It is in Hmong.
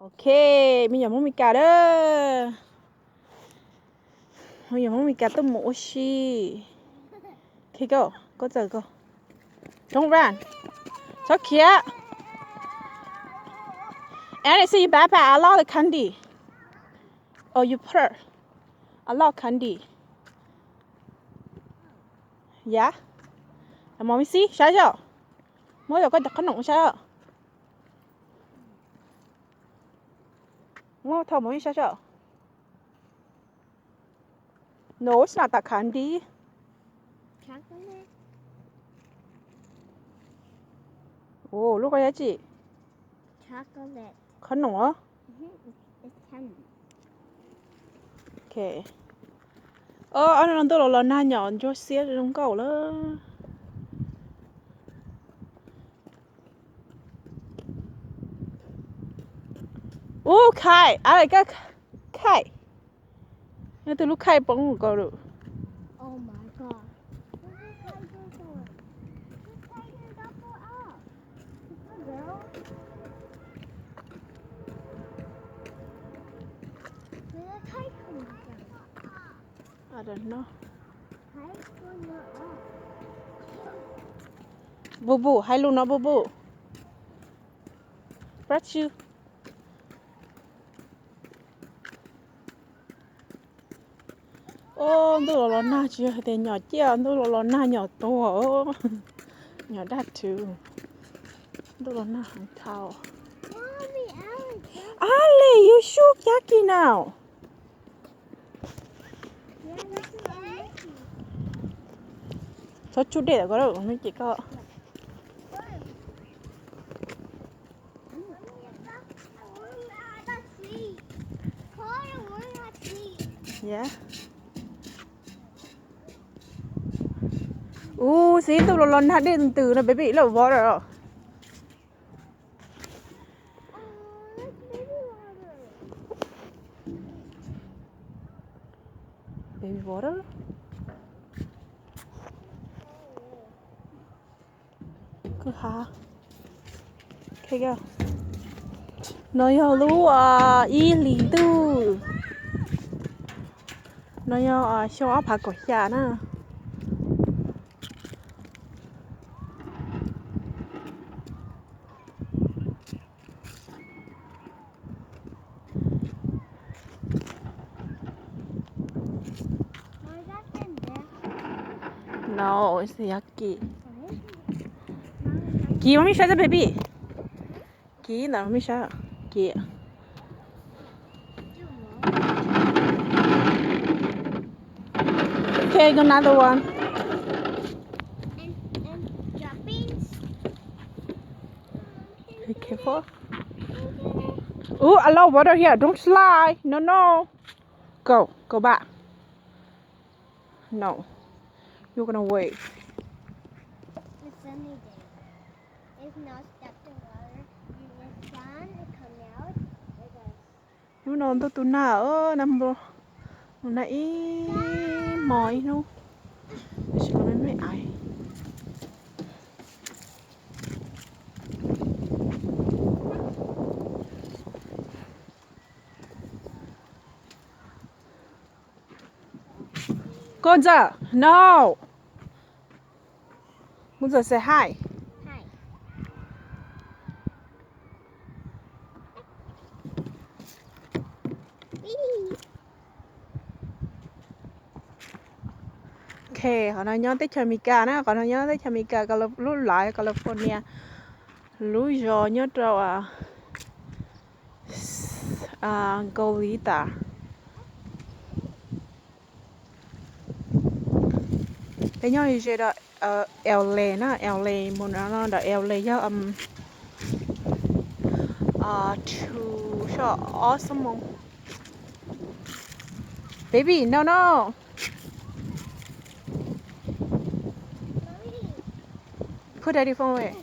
Ok, me nyuam Hmoob Mes Kas lawm. Me nyuam Hmoob Mes Kas tuaj mus ua si. Ok, koj, koj txawm koj. Don't run. Txhob khiav. And it's in your backpack. A lot of candy. Oh, you put a lot of candy. Yeah. Let me see. Saib yom. Muab yog koj cov qhob noom saib. Muab thau mus ib sab tso. No, it's not that candy. Chocolate. Ua, lub qhov yab tsi? Chocolate. Qhob noom os. Mhm, it's, it's candy. Ok. Ob, ob no ntuj los los nag nyom ntsuab xiab zoo nkauj lawm. Ub, khaij, a, khaij. Nyob twg lub khaij poob ko lawm. Oh my God. I don't know. Boo Boo, hais lus no Boo Boo. Brushy. Ub, ntuj los los nag tsis yog hais tias nyom ciaj, ntuj los los nag nyom tuag, nyom daj rhuv. Ntuj los nag heev dhau. Ali, you should jacket now. Txhob tsuj dej tau ko lawm, me ces koj. Yeah. Ub, xib ntuj los los nag dej ntws no baby, lub water. Baby water. Kwj ha. No yog lub ib hlis ntuj. No yog xyoo ob phav kaum xya na. No, it's the yucky. Kiv, mami saib teb baby. Kiv ntawm mami saib. Kiv. Okay, go another one. Be careful. Ooh, a lot of water here. Don't slide. No, no. Go, go back. No. You're gonna wait. It's sunny day. It's not stuck to water. And the sun is coming out. Hnub no ntuj tu nag, nag npua, nag ib hmo ib hnub. Tab sis los me me aiv. Gunza, no. Gunza, say hi. Hi. Ok, qhov no nyob teb chaws Amelikas na, qhov no nyob teb chaws Amelikas, lub lav California, lub zos nyob rau Goleta. Peb nyob ze rau L A na, L A mus no rau L A yog two, ob xuab moos. Baby, no, no. Put daddy phone away.